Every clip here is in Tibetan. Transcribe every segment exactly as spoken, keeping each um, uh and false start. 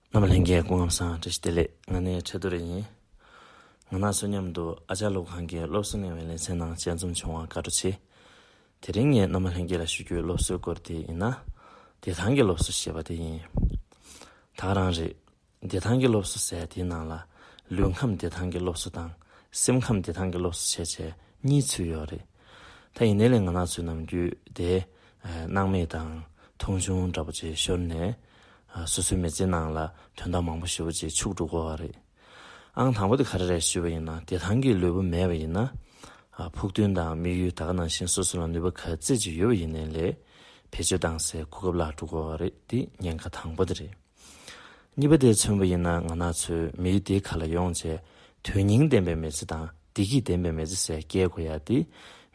རྣམ་པ་ལྷན་རྒྱས་སྐུ་ཁམས་བཟང་། བཀྲ་ཤིས་བདེ་ལེགས། ང་ནི་ཁྲི་ཐོག་རེ་ཡིན། ང་རང་ཚོ་མཉམ་དུ་ཨ་ཅག་སློབ་ཁང་གི་སློབ་གསོ་གནང་བའི་ལེ་ཚན་ནང་དཔྱད་འཛོམས་བྱུང་བར་དགའ་སྤྲོ་ཆེ། དེ་རིང་ངས་རྣམ་པ་ལྷན་རྒྱས་ལ་ཞུ་རྒྱུའི་སློབ་གསོའི་སྐོར་དེ་ཡིན་ན། བདེ་ཐང་གི་སློབ་གསོ་ཞེས་པ་དེ་ཡིན། ད་ག་རང་རེད། བདེ་ཐང་གི་སློབ་གསོ་ཟེར་དེའི་ནང་ལ། ལུས་ཁམས་བདེ་ཐང་གི་སློབ་གསོ་དང་། སེམས་ཁམས་བདེ་ཐང་གི་སློབ་གསོ་བྱས་བྱས་གཉིས་ཚུད་ཡོད་རེད། ད་ཡིན་ནའི་ལས་ང་རང་ཚོའི་ནམ་རྒྱུན་དེ་སྣང་མེད་དང་མཐོང་ཆུང་འདྲ་པོ་ཅིག་ཤོར་ནས། སོ་སོའི་མི་ཚེའི་ནང་ལ་དོན་དག་མང་པོ་ཞེ་པོ་ཅིག་འཆུག་འགྲོ་གི་ཡོད་རེད། ཨང་དང་པོ་དེ་ག་རེ་རེད་ཞུས་པ་ཡིན་ན། བདེ་ཐང་གི་ལུས་པོ་མེད་པ་ཡིན་ན། ཕུགས་འདུན་དང་དམིགས་ཡུལ་ད་ག་ནང་བཞིན་སོ་སོ་ལ་ནུས་པ་ག་ཚད་ཅིག་ཡོད་པ་ཡིན་ནའི་ལས། བེད་སྤྱོད་བཏང་སའི་གོ་སྐབས་བརླག་འགྲོ་གི་ཡོད་རེད། འདི་ཉེན་ཁ་དང་པོ་དེ་རེད། གཉིས་པ་དེ་མཚོན་པ་ཡིན་ན། ང་རང་ཚོའི་མིའི་སྡེ་ཁག་ལ་ཡོང་བྱས་དོན་སྙིང་ལྡན་པའི་མི་ཚེ་དང་བདེ་སྐྱིད་ལྡན་པའི་མི་ཚེ་ཟེར་སྐྱེལ་དགོས་ཡ་དེ།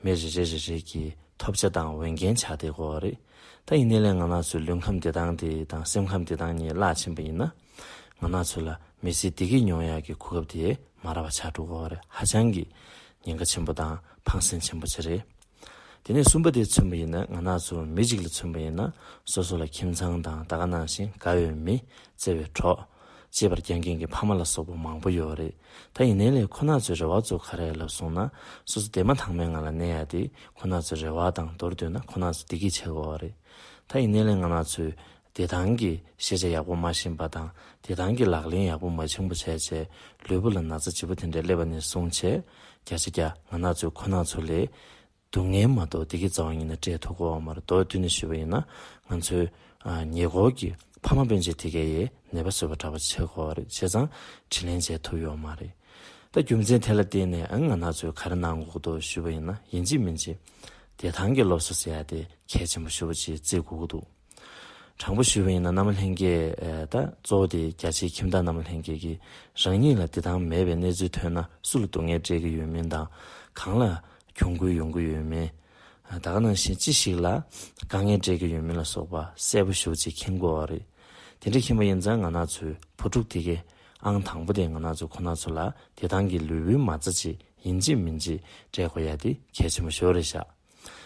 མི་རེ་རེ་རེ་རེ་གི་ཐོབ་ཆ་དང་འོས་འགན་ཆགས་བསྡད་ཀྱི་ཡོད་རེད། ད་ཡིན་ནའི་ལས་ང་རང་ཚོའི་ལུས་ཁམས་བདེ་ཐང་དེ་དང་སེམས་ཁམས་བདེ་ཐང་གཉིས་བརླག་ཕྱིན་པ་ཡིན་ན། ང་རང་ཚོ་ལ་མི་ཚེ་བདེ་སྐྱིད་མྱོང་ཡག་གི་གོ་སྐབས་དེ་མ་རག་པ་ཆགས་འགྲོ་གི་ཡོད་རེད། ཧ་ཅང་གི་ཉེན་ཁ་ཆེན་པོ་དང་ཕངས་སེམས་ཆེན་པོ་ཅིག་རེད། དེ་ནས་གསུམ་པ་དེ་མཚོན་པ་ཡིན་ན། ང་རང་ཚོ་མི་གཅིག་ལ་མཚོན་པ་ཡིན་ན། སོ་སོ་ལ་ཁྱིམ་ཚང་དང་ད་ག་ནང་བཞིན་དགའ་བའི་མི། བརྩེ་བའི་གྲོགས། གཅེས་པར་བསྐྱངས་མཁན་གྱི་ཕ་མ་ལ་སོགས་པ་མང་པོ་ཡོད་རེད། ད་ཡིན་ནའི་ལས་ཁོ་རང་ཚོའི་རེ་བ་ཚོ་ག་རེ་རེད་ལབ་སོང་ན། སོ་སོ་བདེ་མ་ཐང་མའི་ངང་ལ་གནས་ཡ་དེ་ཁོ་རང་ཚོའི་རེ་བ་དང་མདོར་བསྡུས་ན་ཁོ་རང་ཚོ་བདེ་སྐྱིད་ཆགས་ཀྱི་ཡོད་རེད། ད་ཡིན་ནའི་ལས་ང་རང་ཚོས་བདེ་ཐང་གི་ཤེས་བྱ་ཡག་པོ་མ་ཤེས་པ་དང་། བདེ་ཐང་གི་ལག་ལེན་ཡག་པོ་མ་བྱུང་བ་བྱས་བྱས་ལུས་པོ་ལ་ན་ཚ་ལྗིད་པོ་དེ་འདྲ་སླེབས་པ་ནས་བཟུང་བྱས། བརྒྱ་ཆ་བརྒྱ་ང་རང་ཚོས་ཁོ་རང་ཚོ་ལས་སྡུག་བསྔལ་མ་གཏོགས་བདེ་སྐྱིད་རྩ་བ་ཉིད་ནས་སྤྲད་ཐུབ་ཀྱི་ཡོད་མ་རེད། མདོར་བསྡུས་ནས་ཞུས་པ་ཡིན་ན། ང་ཚོའི་ཨ་ཉེ་འཁོར་གྱི་ཕ་མ་སྤུན་མཆེད་དེ་གས་ཡས་ནད་པ་བཟོས་པ་འདྲ་པོ་བྱེད་ཀྱི་ཡོད་རེད། བྱས་ཙང་དྲིན་ལན་འཇལ་ཐུབ་ཡོད་མ་རེད། ད་རྒྱུ་མཚན་དེ་ལ་བརྟེན་ནས་ཨ་ང་རང་ཚོས་ག་རེ་གནང་དགོས་ཀྱི་འདུག་ཞུས་པ་ཡིན་ན། ཡིན་གཅིག་མིན་གཅིག་བདེ་ཐང་གི་སློབ་གསོ་ཟེར་ཡ་དེ་གལ་ཆེན་པོ་ཞེ་པོ་ཅིག་བརྩི་དགོས་ཀྱི་འདུག་དྲང་པོ་ཞུས་པ་ཡིན་ན། རྣམ་པ་ལྷན་རྒྱས་ཨེ་ད་གཙོ་བོ་དེ་རྒྱ་ཆེའི་ཁྱིམ་བདག་རྣམ་པ་ལྷན་རྒྱས་ཀྱིས་རང་ཉིད་ལ་བདེ་ཐང་མེད་པའི་གནས་ཚུལ་ཐོན་ན། སུ་ལ་སྡུག་བསྔལ་སྤྲད་ཀྱི་ཡོད་མིན་དང་། གང་ལ་གྱོང་གུན་ཡོང་གི་ཡོད་མིན། ཨ་ད་ག་ནང་བཞིན་ཅི་ཞིག་ལ་དཀའ་ངལ་སྤྲད་ཀྱི་ཡོད་མིན་ལ་སོགས་པ་གསལ་པོ་ཞེ་པོ་ཅིག་མཁྱེན་དགོས་པ་རེད། དེ་འདྲ་མཁྱེན་པ་ཡིན་ཙང་ང་རང་ཚོའི་བུ་ཕྲུག་དེ་གའི་ཨང་དང་པོ་དེ་ང་རང་ཚོ་ཁོ་རང་ཚོ་ལ་བདེ་ཐང་གི་ལུས་པོའི་མ་རྩ་ཅིག་ཡིན་གཅིག་མིན་གཅིག་སྤྲད་དགོས་ཡ་དེ་གལ་ཆེན་པོ་ཞེ་པོ་རེད་ཤག་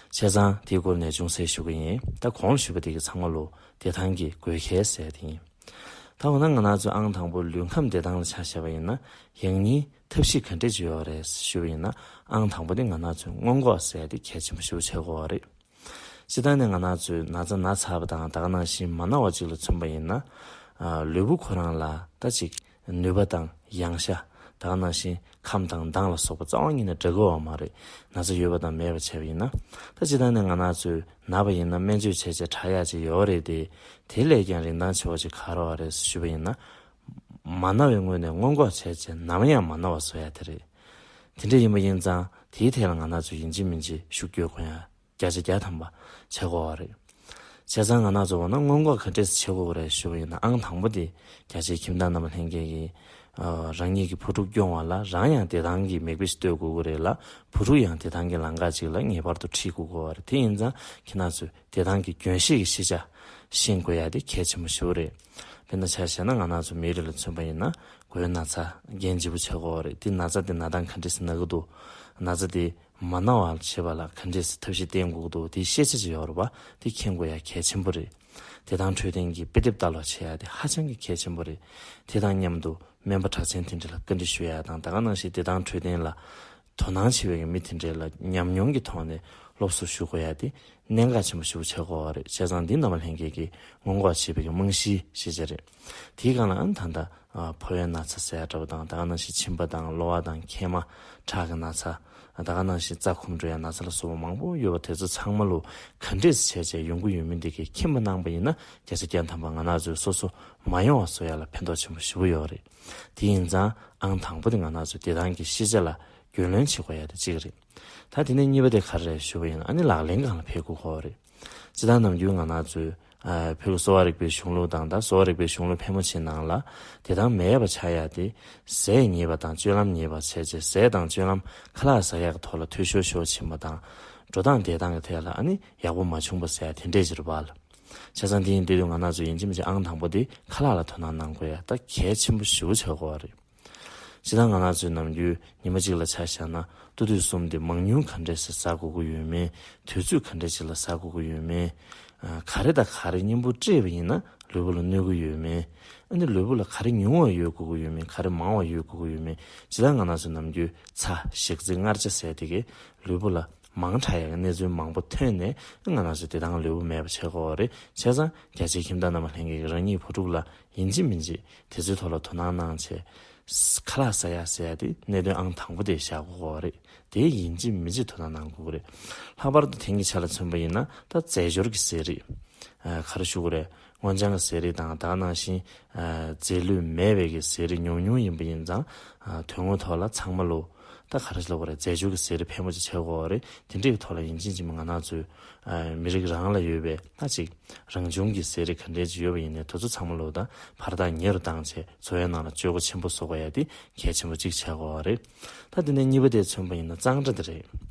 བྱས་ཙང་དེའི་སྐོར་ནས་ཅུང་ཟད་ཞུ་གི་ཡིན། ད་གོང་ལ་ཞུས་པ་དེ་གི་ཚང་མ་ལོ་བདེ་ཐང་གི་དགོས་གལ་ཟེར་དེ་ཡིན། ད་འོ་ན་ང་རང་ཚོའི་ཨང་དང་པོ་ལུས་ཁམས་བདེ་ཐང་ལ་ཆ་བཞག་པ་ཡིན་ན། ཡང་སྙིང་ཐབས་ཤེས་ག་འདྲས་ཅིག་ཡོད་རེད་ཞུས་པ་ཡིན་ན། ཨང་དང་པོ་དེ་ང་རང་ཚོའི་སྔོན་འགོག་ཟེར་དེ་གལ་ཆེན་པོ་ཞེ་པོ་ཆགས་ཀྱི་ཡོད་རེད། སྤྱིར་བཏང་ནས་ང་རང་ཚོའི་ན་ཚ་ན་ཚར་བ་དང་ད་ག་ནང་བཞིན་མ་ན་བ་ཅིག་ལ་མཚོན་པ་ཡིན་ན། ཨ་ལུས་པོ་ཁོ་རང་ལ་ད་ཅིག་ནུས་པ་དང་ཡང་ཤ། ད་ག་ནང་བཞིན་ཁམས་དང་མདངས་ལ་སོགས་པ་རྩ་བ་ཉིད་ནས་འདྲ་གི་ཡོད་མ་རེད། ན་ཚ་ཡོད་པ་དང་མེད་པ་བྱས་པ་ཡིན་ན། ད་སྤྱིར་བཏང་ནས་ང་རང་ཚོས་ན་བ་ཡིན་ན་སྨན་བཅོས་བྱས་བྱས་དྲག་ཡག་ཅིག་ཡོད་རེད་དེ། དེ་ལས་ཀྱང་རིན་ཐང་ཆེ་བ་ཅིག་ག་རེ་ཡོད་རེད་ཞུས་པ་ཡིན་ན། མ་ན་བའི་སྔོན་ནས་སྔོན་འགོག་བྱས་བྱས་ནམ་ཡང་མ་ན་བ་བཟོ་ཡ་དེ་རེད། དེ་འདྲ་ཡིན་པ་ཡིན་ཙང་དེའི་ཐད་ལ་ང་རང་ཚོས་ཡིན་གཅིག་མིན་གཅིག་ཤུགས་བསྐྱོད་དགོས་ཡ། བརྒྱ་ཆ་བརྒྱ་ཐམ་པ་བྱེད་དགོས་པ་རེད། བྱས་ཙང་ང་རང་ཚོ་འོ་ན་སྔོན་འགོག་ག་འདྲས་སེ་བྱེད་དགོས་ཀྱི་རེད་ཞུ་བ་ཡིན་ན། ཨང་དང་པོ་དེ་རྒྱ་ཆེའི་ཁྱིམ་བདག་རྣམ་པ་ལྷན་རྒྱས་ཀྱིས་ཨ་རང་ཉིད་ཀྱི་བུ་ཕྲུག་སྐྱོང་བ་ལ་རང་ཡང་བདེ་ཐང་གི་མིག་དཔེ་ཞིག་གཏོད་དགོས་ཀྱི་རེད་ལ། བུ་ཕྲུག་ཡང་བདེ་ཐང་གི་ལམ་ཁ་ཅིག་ལ་ངེས་པར་དུ་ཁྲིད་དགོས་ཀྱི་ཡོད་རེད། དེ་ཡིན་ཙང་ཁྱེད་རང་ཚོས་བདེ་ཐང་གི་རྒྱུན་ཤེས་ཀྱི་ཤེས་བྱ་ཤེས་དགོས་ཡ་དེ་གལ་ཆེན་པོ་ཞེ་པོ་རེད། དཔེར་ན་ཆ་བཞག་ན་ང་རང་ཚོ་མི་རིགས་ལ་མཚོན་པ་ཡིན་ན། མགོའི་ན་ཚ་རྐྱེན་ལྗིད་པོ་བྱེད་ཀྱི་ཡོད་རེད། དེ་ན་ཚ་དེ་ན་སྟངས་ག་འདྲས་སེ་ན་གི་འདུག་ན་ཚ་དེ་མ་ན་བ་བྱེད་པ་ལ་ག་འདྲས་སེ་ཐབས་ཤེས་བསྟེན་དགོས་ཀྱི་འདུག་དེའི་ཤེས་བྱ་ཅིག་ཡོད་རེད་པ། དེ་མཁྱེན་དགོས་ཡ་གལ་ཆེན་པོ་རེད། བདེ་ཐང་འཕྲོད་བསྟེན་གྱི་དཔེ་དེབ་ལྟ་ཀློག་བྱེད་ཡ་དེ་ཧ་ཅང་གི་གལ་ཆེན་པོ་རེད། དེ་དང་མཉམ་དུ་སྨན་པ་གྲགས་ཅན་དེ་འདྲ་ལ་བཀའ་འདྲི་ཞུ་ཡ་དང་། ད་ག་ནང་བཞིན་བདེ་ཐང་འཕྲོད་བསྟེན་ལ་དོ་སྣང་བྱེད་པའི་མི་དེ་འདྲ་ལ་ཉམས་མྱོང་གི་ཐོག་ནས་སློབ་གསོ་ཞུ་དགོས་ཡ་དེ་གནད་འགག་ཆེན་པོ་ཞིག་ཆགས་ཀྱི་ཡོད་རེད། བྱས་ཙང་འདི་རྣམ་པ་ལྷན་རྒྱས་ཀྱིས་སྔོན་འགོག་བྱེད་པའི་རྨང་གཞིའི་ཤེས་བྱ་རེད། དེའི་སྒང་ལ་ཨ་ནི་ད་ལྟ་ཨ་ཕོ་བའི་ན་ཚ་ཟེར་ཡ་འདྲ་པོ་དང་། ད་ག་ནང་བཞིན་མཆིན་པ་དང་གློ་བ་དང་མཁལ་མ་ཁྲག་གི་ན་ཚ། ད་ག་ནང་བཞིན་རྩ་འཁུམ་འགྲོ་ཡ་ན་ཚ་ལ་སོགས་པ་མང་པོ་ཡོད་པ་དེ་ཚོ་ཚང་མ་ལོ་ག་འདྲས་སེ་བྱས་བྱས་ཡོང་གི་ཡོད་མིན་དེ་གའི་མཁྱེན་པ་གནང་པ་ཡིན་ན། བརྒྱ་ཆ་བརྒྱ་ཐམ་པ་ང་རང་ཚོས་སོ་སོ་མ་ཡོང་བ་བཟོ་ཡ་ལ་ཕན་ཐོགས་ཆེན་པོ་ཞེ་པོ་ཡོད་རེད། དེ་ཡིན་ཙང་ཨང་དང་པོ་དེ་ང་རང་ཚོས་བདེ་ཐང་གི་ཤེས་བྱ་ལ་རྒྱུས་ལོན་བྱེད་དགོས་ཡ་དེ་གཅིག་རེད། ད་དེ་ནས་གཉིས་པ་དེ་ག་རེ་རེད་ཞུ་བ་ཡིན་ན། ཨ་ནི་ལག་ལེན་སྒང་ལ་འཕེལ་དགོས་ཀྱི་ཡོད་རེད། སྤྱིར་བཏང་ནམ་རྒྱུན་ང་རང་ཚོས་ཨ་བོད་ཀྱི་གསོ་བ་རིག་པའི་གཞུང་ལུགས་དང་། ད་གསོ་བ་རིག་པའི་གཞུང་ལུགས་ཕལ་མོ་ཆེའི་ནང་ལ་བདེ་ཐང་མེད་པ་ཆགས་ཡ་དེ། ཟས་ཉེས་པ་དང་སྤྱོད་ལམ་ཉེས་པ་བྱས་རྗེས། ཟས་དང་སྤྱོད་ལམ་ཁ་ལག་ཟ་ཡག་གི་ཐོག་ལ་འཐུས་ཤོར་ཤོར་ཕྱིན་པ་དང་། འགྲོ་སྟངས་བདེ་ཐང་གི་ཐད་ལ་ཨ་ནི་ཡག་པོ་མ་བྱུང་བ་ཟེར་ཡ་དེ་འདྲས་ཅིག་རེད་པ། བྱས་ཙང་དེ་ཡིན་དུས་ང་རང་ཚོ་ཡིན་གཅིག་མིན་གཅིག་ཨང་དང་པོ་དེ་ཁ་ལག་ལ་དོ་སྣང་གནང་དགོས་ཡ་ད་གལ་ཆེན་པོ་ཞེ་པོ་ཆགས་ཀྱི་ཡོད་རེད། སྤྱིར་བཏང་ང་རང་ཚོའི་ནམ་རྒྱུན་ཉི་མ་གཅིག་ལ་ཆ་བཞག་ན་ཏོག་ཙམ་གསུམ་དེ་མང་ཉུང་ག་འདྲས་སེ་ཟ་དགོས་ཀྱི་ཡོད་མེད། དུས་ཚོད་ག་འདྲས་ཅིག་ལ་ཟ་དགོས་ཀྱི་ཡོད་མེད། ག་རེ་དང་ག་རེ་གཉེན་པོ་སྤྲད་པ་ཡིན་ན་ལུས་པོ་ལ་གནོད་ཀྱི་ཡོད་མེད། ཨ་ནི་ལུས་པོ་ལ་ག་རེ་ཉུང་བ་ཡོད་དགོས་ཀྱི་ཡོད་མེད། ག་རེ་མང་བ་ཡོད་དགོས་ཀྱི་ཡོད་མེད། ཇི་ལྟར་ང་རང་ཚོ་ནམ་རྒྱུན་ཚྭ་ཞག་ཚིལ་མངར་ཆ་ཟེར་དེ་གས་ལུས་པོ་ལ་མང་དྲགས་ཡག་གི་གནས་ཚུལ་མང་པོ་ཐོན་ནས་ང་རང་ཚོ་དེ་དང་ལུས་པོ་མེད་པ་བྱེད་དགོས་པ་རེད། བྱས་ཙང་རྒྱ་ཆེའི་ཁྱིམ་བདག་རྣམ་པ་ལྷན་རྒྱས་ཀྱིས་རང་ཉིད་བུ་ཕྲུག་ལ་ཡིན་གཅིག་མིན་གཅིག་དེ་ཚོའི་ཐོག་ལ་དོ་སྣང་གནང་བྱས། ཁ་ལག་ཟ་ཡ་ཟེར་ཡ་དེ་གནད་དོན་ཨང་དང་པོ་དེ་བཞག་དགོས་པ་རེད། དེ་ཡིན་གཅིག་མིན་གཅིག་དོ་སྣང་གནང་དགོས་ཀྱི་རེད། ལྷག་པར་དུ་དེང་གི་ཆ་ལ་མཚོན་པ་ཡིན་ན་ད་རྫས་སྦྱོར་གྱི་ཟས་རིགས། ཨ་ག་རེ་ཞུ་དགོས་རེད། སྔོ་ལྗང་གི་ཟས་རིགས་དང་དེ་ནང་བཞིན་ཨ་རྫས་ལུད་མེད་པའི་གི་ཟས་རིགས་ཉུང་ཉུང་ཡིན་པ་ཡིན་ཙང་། ཨ་དོན་དངོས་ཐོག་ལ་ཚང་མ་ལོ་ད་ག་རེ་ཞུ་དགོས་རེད། རྫས་སྦྱོར་གྱི་ཟས་རིགས་ཕལ་མོ་ཆེ་བྱེད་དགོས་པ་རེད། དེ་འདྲའི་གི་ཐོག་ལ་ཡིན་གཅིག་མིན་གཅིག་ང་རང་ཚོའི་ཨ་མི་རིགས་རང་ལ་ཡོད་པའི་ད་ཅིག་རང་བྱུང་གི་ཟས་རིགས་ག་འདྲས་ཅིག་ཡོད་པ་ཡིན་ནའི་དེ་ཚོ་ཚང་མ་ལོ་ད་བར་ཐག་ཉེ་རུ་བཏང་བྱས་འཚོ་བའི་ནང་ལ་སྤྱོད་སྒོ་ཆེན་པོ་བཟོ་དགོས་ཡ་དེ་གལ་ཆེན་པོ་གཅིག་ཆགས་ཀྱི་ཡོད་རེད། ད་དེ་ནས་གཉིས་པ་དེ་མཚོན་པ་ཡིན་ན་གཙང་སྦྲ་དེ་རེད།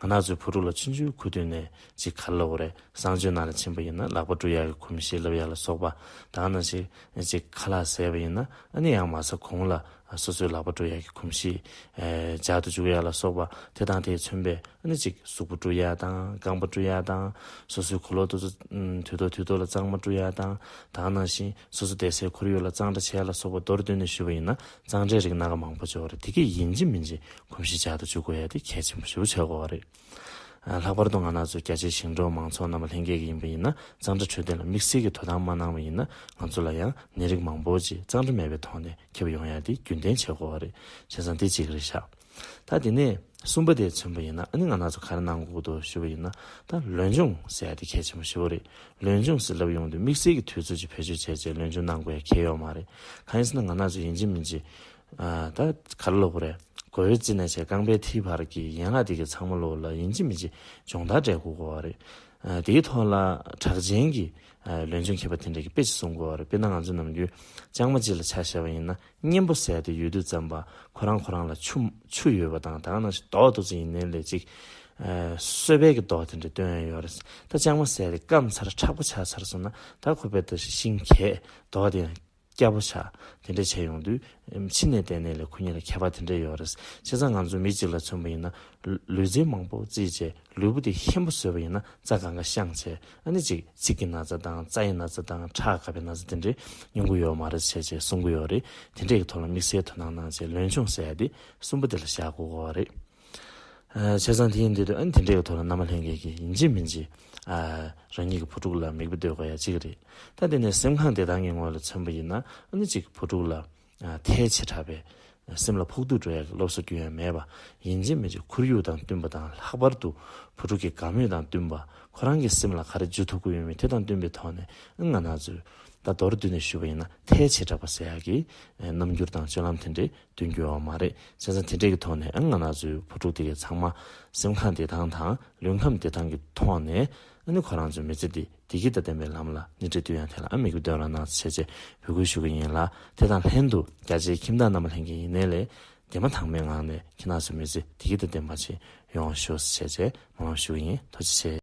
ང་རང་ཚོའི་བུ་ཕྲུག་ལ་ཆུང་ཆུང་ཁུ་དུས་ནས་ཅིག་ག་རེ་ལབ་དགོས་རེད། གསང་སྤྱོད་ནང་ལ་ཕྱིན་པ་ཡིན་ན་ལག་པ་བཀྲུ་ཡག་གི་གོམས་གཤིས་བསླབ་ཡག་ལ་སོགས་པ། ད་ག་ནང་བཞིན་ཅིག་ཁ་ལག་ཟས་པ་ཡིན་ན་ཨ་ནི་ཡང་མ་ཟ་གོང་ལ་སོ་སོའི་ལག་པ་བཀྲུ་ཡག་གི་གོམས་གཤིས་ཨེ་འཇགས་ཏུ་འཇུག་ཡག་ལ་སོགས་པ། དེ་དང་དེས་མཚོན་པའི་ཨ་ནི་ཅིག་གཟུགས་པོ་བཀྲུ་ཡག་དང་རྐང་པ་བཀྲུ་ཡག་དང་། སོ་སོའི་གོས་ལོག་དེ་ཚོ་དུས་ཐོག་དུས་ཐོག་ལ་གཙང་མ་བཀྲུ་ཡག་དང་། ད་ག་ནང་བཞིན་སོ་སོ་བསྡད་སའི་ཁོར་ཡུག་ལ་གཙང་སྦྲ་བྱེད་ཡག་ལ་སོགས་པ་མདོར་བསྡུས་ནས་ཞུས་པ་ཡིན་ན་གཙང་སྦྲའི་རིགས་སྣ་ཁ་མང་པོ་ཅིག་ཡོད་རེད། དེ་གས་ཡིན་གཅིག་མིན་གཅིག་གོམས་གཤིས་འཇགས་ཏུ་འཇུག་དགོས་ཡ་དེ་གལ་ཆེན་པོ་ཞེ་པོ་ཆགས་ཀྱི་ཡོད་རེད། ཨ་ལྷག་པར་དུ་ང་རང་ཚོ་རྒྱ་ཆེའི་ཞིང་འབྲོག་མང་ཚོགས་རྣམ་པ་ལྷན་རྒྱས་ཀྱི་ཡིན་པ་ཡིན་ན་གཙང་སྦྲ་འཕྲོད་བསྟེན་ལ་དམིགས་བསལ་གྱི་དོ་སྣང་མ་གནང་བ་ཡིན་ན་ང་ཚོ་ལ་ཡང་ནད་རིགས་མང་པོ་ཅིག་གཙང་སྦྲ་མེད་པའི་ཐོག་ནས་ཁྱབ་ཡོང་ཡ་དེ་རྒྱུན་ལྡན་བྱེད་དགོས་པ་རེད། བྱས་ཙང་དེ་གཅིག་རེད་ཤག་ད་དེ་ནས་གསུམ་པ་དེ་མཚོན་པ་ཡིན་ན་ཨ་ནི་ང་རང་ཚོ་ག་རེ་གནང་དགོས་འདུག་ཞུ་བ་ཡིན་ན་ད་ལོན་ཆུང་ཟེར་ཡ་དེ་གལ་ཆེན་པོ་ཞེ་པོ་རེད། ལོན་ཆུང་ཟེར་ལབ་ཡོང་དུས་དམིགས་བསལ་གྱི་དུས་ཚོད་ཅིག་བེད་སྤྱོད་བྱས་བྱས་ལོན་ཆུང་གནང་དགོས་ཡ་གལ་ཡོད་མ་རེད། གང་ཡིན་ཟེར་ན་ང་རང་ཚོ་ཡིན་གཅིག་མིན་གཅིག་ཨ་ད་ག་རེ་ལབ་དགོས་རེད། མགོ་བོའི་རྩེ་ནས་བྱས་རྐང་པའི་མཐིལ་བར་གྱི་ཡན་ལག་དེ་གའི་ཚང་མ་ལོ་ལ་ཡིན་གཅིག་མིན་གཅིག་སྦྱོང་བརྡར་སྤྲད་དགོས་ཀྱི་ཡོད་རེད། ཨ་དེའི་ཐོག་ལ་གྲགས་ཅན་གྱི་ཨ་ལོན་ཆུང་མཁས་པ་དེ་འདྲ་གིས་དཔེ་ཅིག་གསུང་གི་ཡོད་རེད། དཔེར་ན་ང་ཚོ་ནམ་རྒྱུན་ལྕང་མ་ཅིག་ལ་ཆ་བཞག་པ་ཡིན་ན་གཉན་པོ་ཟེར་དེ་ཡོད་དུས་ཙམ་པ་ཁོ་རང་ཁོ་རང་ལ་ཆུ་ཆུ་ཡོད་པ་དང་ད་ག་ནང་བཞིན་རྡོ་དེ་ཚོ་ཡིན་ནའི་ལས་ཅིག་ཨ་གསོད་པའི་གི་རྡོ་དེ་འདྲ་བཏོན་ཡ་ཡོད་རེད། ད་ལྕང་མ་ཟེར་དེ་སྐམ་ཚར་མཁྲེགས་པོ་ཆགས་ཚར་སོང་ན་ད་ཁོ་དཔེ་ད་ཤིང་གས་རྡོ་དེ་ཡང་སྐྱ་བོ་ཆགས་དེ་འདྲ་བྱས་ཡོང་དུས་ཕྱི་ནས་བལྟས་ནའི་ལས་ཁོ་གཉིས་ལ་ཁྱད་པར་དེ་འདྲ་ཡོད་རེད། བྱས་ཙང་ང་ཚོ་མི་གཅིག་ལ་མཚོན་པ་ཡིན་ན་ལུས་རྩལ་མང་པོ་རྩིས་བྱས་ལུས་པོ་དེ་ཧན་པོ་བཟོས་པ་ཡིན་ན་རྩ་གང་ག་བཤངས་བྱས་ཨ་ནི་ཅིག་ཚིགས་ཀྱི་ན་ཚ་དང་རྩ་ཡི་ན་ཚ་དང་ཁྲག་འགག་པའི་ན་ཚ་དེ་འདྲ་ཉུང་གི་ཡོད་མ་རེད་བྱས་བྱས་གསུང་གི་ཡོད་རེད། དེ་འདྲའི་གི་ཐོག་ལ་དམིགས་བསལ་དོ་སྣང་གནང་བྱས་ལོན་ཆུང་ཟེར་ཡ་དེ་གསུམ་པ་དེ་ལ་བཞག་དགོས་ཀྱི་ཡོད་རེད། ཨ་བྱས་ཙང་དེ་ཡིན་དུས་ཨ་ནི་དེ་འདྲའི་གི་ཐོག་ལ་རྣམ་པ་ལྷན་རྒྱས་ཀྱིས་ཡིན་གཅིག་མིན་གཅིག་ཨ་རང་ཉིད་ཀྱི་བུ་ཕྲུག་ལ་མིག་དཔེ་ལྟོས་དགོས་ཡ་གཅིག་རེད། ད་དེ་ནས་སེམས་ཁམས་བདེ་ཐང་གི་ངོས་ལ་མཚོན་པ་ཡིན་ན་ཨ་ནི་གཅིག་བུ་ཕྲུག་ལ་ཨ་ཐལ་ཆེ་དྲགས་པའི་སེམས་ལ་ཕོག་ཐུག་འགྲོ་ཡ་གི་སློབ་གསོ་སྐྱོན་ཡ་མེད་པ། ཡིན་གཅིག་མིན་གཅིག་ཁོར་ཡུག་དང་བསྟུན་པ་དང་ལྷག་པར་དུ་བུ་ཕྲུག་གི་དགའ་མོས་དང་བསྟུན་པ། ཁོ་རང་གི་སེམས་ལ་ག་རེ་འཇུ་ཐུབ་ཀྱི་ཡོད་མེད་དེ་དང་བསྟུན་པའི་ཐོག་ནས་ང་རང་ཚོས་ད་མདོར་བསྡུས་ནས་ཞུས་པ་ཡིན་ན་ཐལ་ཆེ་དྲགས་པ་ཟེར་ཡ་གི་རྣམ་འགྱུར་དང་སྤྱོད་ལམ་དེ་འདྲའི་སྟོན་རྒྱུ་ཡོད་མ་རེད། བྱས་ཙང་དེ་འདྲའི་གི་ཐོག་ནས་ཨ་ང་རང་ཚོའི་བུ་ཕྲུག་དེ་གའི་ཚང་མ་སེམས་ཁམས་བདེ་ཐང་དང་ལུས་ཁམས་བདེ་ཐང་གི་ཐོག་ནས་ཨ་ནི་ཁོ་རང་ཚོའི་མི་ཚེ་འདི་བདེ་སྐྱིད་དང་ལྡན་པའི་ལམ་ལ་སྣེ་ཁྲིད་གཏོང་ཡ་དེ་ལ་ཨ་མིག་དཔེ་སྟོན་རོགས་གནང་ཟེར་བྱས་འབོད་སྐུལ་ཞུ་གི་ཡིན་ལ། དེ་དང་ལྷན་དུ་རྒྱ་ཆེའི་ཁྱིམ་བདག་རྣམ་པ་ལྷན་རྒྱས་ཡིན་ནའི་ལས་བདེ་མ་ཐང་མའི་ངང་ནས་ཁྱེད་རང་ཚོའི་མི་ཚེ་བདེ་སྐྱིད་དང་ལྡན་པ་ཅིག་ཡོང་བ་ཤོག་ཟེར་བྱས་སྨོན་ལམ་ཞུ་གི་ཡིན། ཐུགས་རྗེ་ཆེ།